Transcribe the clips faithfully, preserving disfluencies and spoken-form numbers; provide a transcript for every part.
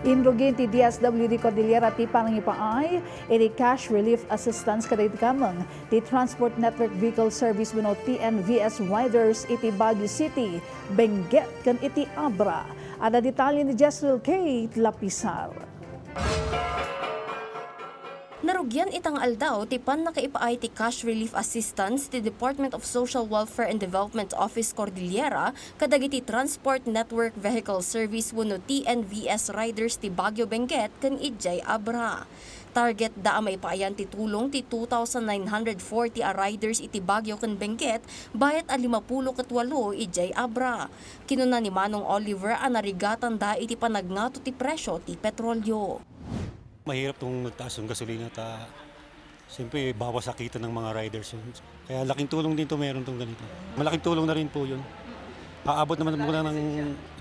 Inrugin ti D S W D Cordillera ti panangipaay iti cash relief assistance kadagiti kameng ti Transport Network Vehicle Service wenno T N V S riders iti Baguio City, Benguet ken iti Abra. Adda detalye ni Jezreel Kate Lapisar. Narugian ita nga aldaw ti pannakaipaay ti cash relief assistance ti Department of Social Welfare and Development Office Cordillera kadagiti Transport Network Vehicle Service wenno T N V S riders ti Baguio, Benguet ken idiay Abra. Targetda a maipaayan ti tulong ti two thousand nine hundred forty a riders iti Baguio ken Benguet, bayat a limapulo ket walo idiay Abra. Kinuna ni Manong Oliver a narigatanda iti panagngato ti presyo ti petrolyo. Mahirap tong nagtaas yung gasolina ta siyempre bawas sa kita ng mga riders yun. Kaya laking tulong din to, meron tong ganito. Malaking tulong na rin po yun. Aabot naman muna ng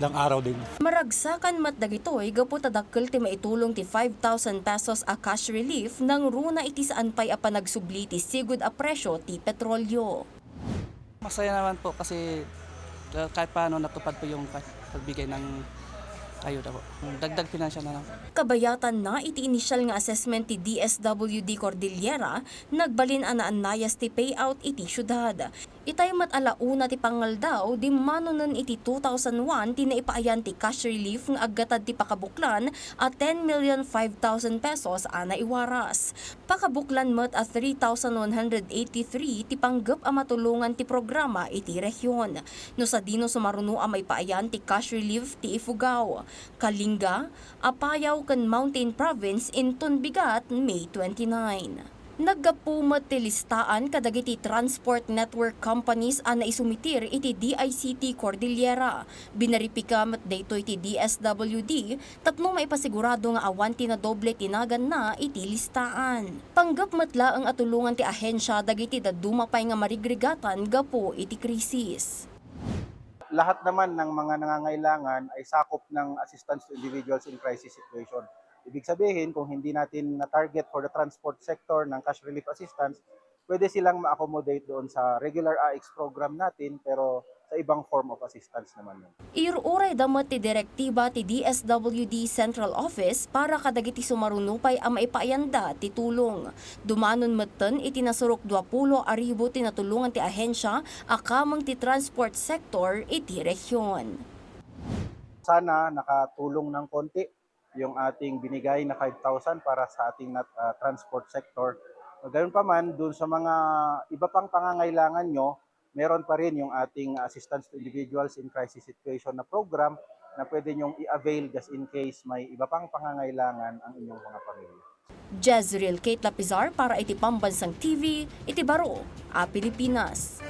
ilang araw din. Maragsakan met dagitoy gapu ta dakkel ti maitulong ti five thousand pesos a cash relief nangruna iti saan pay a panagsubli ti sigud a presyo ti petrolyo. Masaya naman po kasi, uh, kahit paano natupad po yung ka-, pagbigay ng ayuda po. Dagdag pinansyal na lang. Kabayatan na iti initial nga assessment ti D S W D Cordillera, nagbalin a naannayas ti payout iti siudad. Itay met a la una ti pangaldaw, dimmanonen iti two thousand one ti naipaayan ti cash relief nga aggatad ti pakabuklan a ten million five thousand pesos a naiwaras. Pakabuklan met a three thousand one hundred eighty-three ti panggep a matulongan ti programa iti rehiyon. No sadino sumaruno a maipaayan ti cash relief ti Ifugao, Kalinga, Apayao ken Mountain Province inton bigat May twenty-nine. Naggapu met ti listaan kadagiti transport network companies a naisumitir iti D I C T Cordillera. Binaripika met daytoy ti D S W D tapno maipasigurado nga awan ti nadoble ti naganna iti listaan. Panggep met laeng a tulongan ti ahensia dagiti dadduma pay nga marigrigatan gapu iti krisis. Lahat naman ng mga nangangailangan ay sakop ng assistance to individuals in crisis situation. Ibig sabihin, kung hindi natin na-target for the transport sector ng cash relief assistance, pwede silang ma-accommodate doon sa regular A I X program natin, pero sa ibang form of assistance naman yun. Iruray da met ti direktiba ti D S W D Central Office para kadagiti sumaruno pay a maipaayanda ti tulong. Dumanon metten iti nasurok duapulo a ribu ti natulongan ti ahensia a kameng ti transport sector iti rehiyon. Sana nakatulong ng konti yung ating binigay na five thousand para sa ating nat-, ah, transport sector. Gayunpaman, dun sa mga iba pang pangangailangan nyo, meron pa rin yung ating Assistance to Individuals in Crisis Situation na program na pwede nyong i-avail just in case may iba pang pangangailangan ang inyong mga pamilya. Jezreel Kate Lapizar para iti Pambansang T V, iti baro a Pilipinas.